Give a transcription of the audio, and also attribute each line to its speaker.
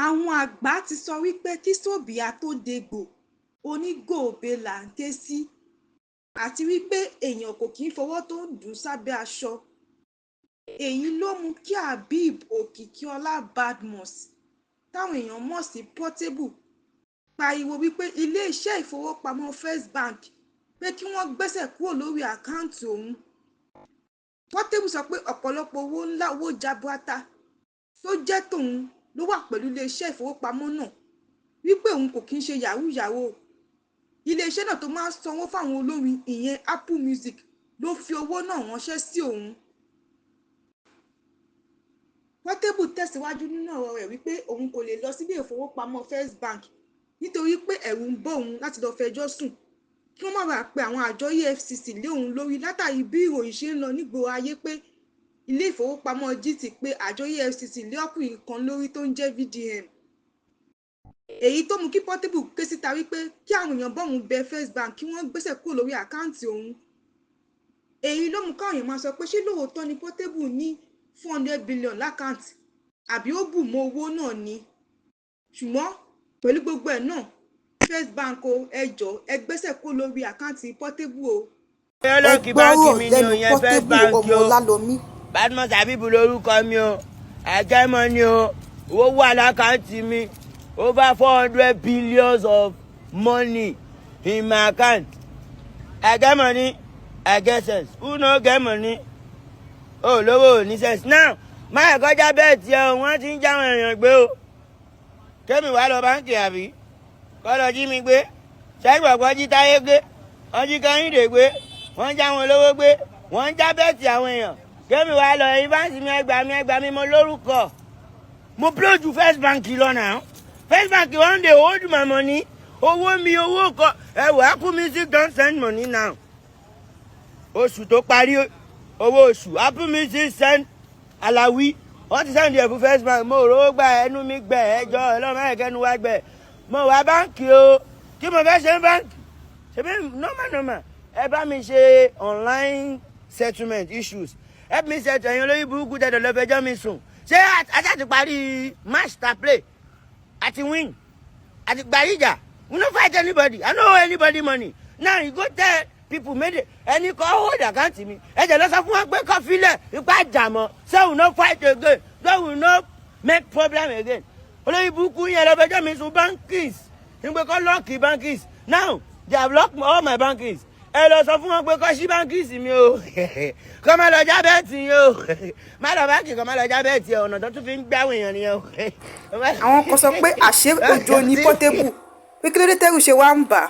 Speaker 1: Àwọn àgbà ti sọ wípé kí sóbìà tó dégbò, onígòòbé là ń ké sí, àti wípé èèyàn kò kì í fọwọ́ tó ń dùn ún sábẹ́ aṣọ. Èyí ló mú kí Habeeb Okikiola Badmus, táwọn èèyàn mọ̀ sí Portable, pariwo wípé iléeṣẹ́ ìfowópamọ́ First Bank pé kí wọ́n gbẹ́sẹ̀ kúrò lórí àkáǹtì òun. Portable sọ pé ọ̀pọ̀lọpọ̀ owó ńlá, owó jaburata tó jẹ́ tòun ló wà pẹ̀lú iléeṣẹ́ ìfowópamọ́ náà, wípé òun kò kí ń ṣe yahoo yahoo. Iléeṣẹ́ náà tó máa ń sanwó fáwọn olórin, ìyẹn Apple Music, ló fi owó náà ránṣẹ́ sí òun. Portable tẹ̀síwájú nínú ọ̀rọ̀ rẹ̀ wípé òun kò lè lọ sílé ìfowópamọ́ First Bank nítorí pé ẹ̀rù ń bá òun láti lọ́ọ́ fẹjọ́ sùn kí wọ́n má bàa pe àwọn àjọ EFCC lé òun lórí, látàrí bí ìròyìn ṣe ń lọ nígboro ayé pé ilé ìfowópamọ́ GT pé àjọ EFCC lé ọkùnrin kan lórí tó ń jẹ́ VDM. Èyí tó mú kí Portable ké síta wípé kí àwọn èèyàn bóun bẹ First Bank kí wọ́n gbéṣẹ́ kúrò lórí àkáǹtì òun. Èyí ló mú káwọn èèyàn máa sọ pé ṣé lóòótọ́ ni Portable ní 400 billion lákáǹtì, àbí ó bù mọ́ owó náà ni? Ṣùgbọ́n pẹ̀lú gbogbo ẹ̀ náà, First Bank o, ẹ jọ̀ọ́, ẹ gbẹ́sẹ̀ kúrò lórí àkáǹtì Portable o.
Speaker 2: Ẹ
Speaker 3: Lock báńkì
Speaker 2: gbọ́rọ̀
Speaker 3: mi ni
Speaker 2: lẹ́nu
Speaker 3: o, yẹn First
Speaker 2: Portable
Speaker 3: Bank
Speaker 2: ọmọ
Speaker 3: o.
Speaker 2: Ọlálọ́mí.
Speaker 3: Badmus Habeeb lórúkọ mi o. Àjẹmọ ni o. Owó wà lákàntì mi, over 400 billions of money in my account. I get money, I get sense. Who no get money? O lówó ò ní sense now. Máa kọjá bẹ́ẹ̀ tiẹ̀ o, wọ́n ti ń jáwọn èèyàn gbé o. Kémi wá lọ báńkì àbí kọ́ lọ jí mi gbé? Ṣẹ́gbọ̀gbọ́ jí táyé gbé, wọ́n jí Kẹ́hìndé gbé, wọ́n já wọn lówó gbé, wọ́n ń já bet àwọn èèyàn. Kémi wá lọ ẹ̀yin báńkì mi, ẹgbàá mi, ẹgbàá mi, mo lórúkọ. Mo blow ju First Bank lọ náà. First Bank wọ́n dey hold my money. Owó mi, owó kọ. Ẹ wò, Apple Music don send money now. Oṣù tó parí, owó oṣù Apple Music send alawi, wọ́n ti send ẹ̀ fún First Bank. Mo rò ó gba ẹnu mi gbẹ ẹjọ́ ọlọ́mọ ẹ̀kẹ́nu wá gbẹ. Mo wá báńkì o. Kí mo fẹ́ ṣe ní báńkì? Ṣebí normal normal, ẹ bá mi ṣe online settlement issues, help me settle. Ẹ̀yin olóyìn burúkú tẹ̀dọ̀ lọ́fẹ̀ẹ́jọ́ mi sùn. Ṣé ajá ti parí match ta play àti win àti gbàrí ìjà? We no fight anybody. I no owe anybody money. Now you go tell people make they ẹni kọ́ hold account mi. Ẹ jẹ́ lọ sọ fún wọn pé kọ́ filẹ̀ ipá jàmọ́, so we no fight again, so we no make problem again. Olóyìn burúkú yẹn lọ́fẹ̀ẹ́jọ́ mi sùn bankings nígbà kọ́ lock bankings. Now they have locked all my bankings. Ẹ lọ sọ fún wọn pé kọ́ sí bankings mi o, kọ́ má lọ já bet yín o. Má lọ báńkì, kọ́ má lọ já bet. Ọ̀nà tó tún fi ń gbáwò èèyàn nìyẹn o.
Speaker 1: Àwọn kan sọ pé àṣé òjò ní Portable, pé kí ló dé tẹ́rù ṣe wá ń bà á.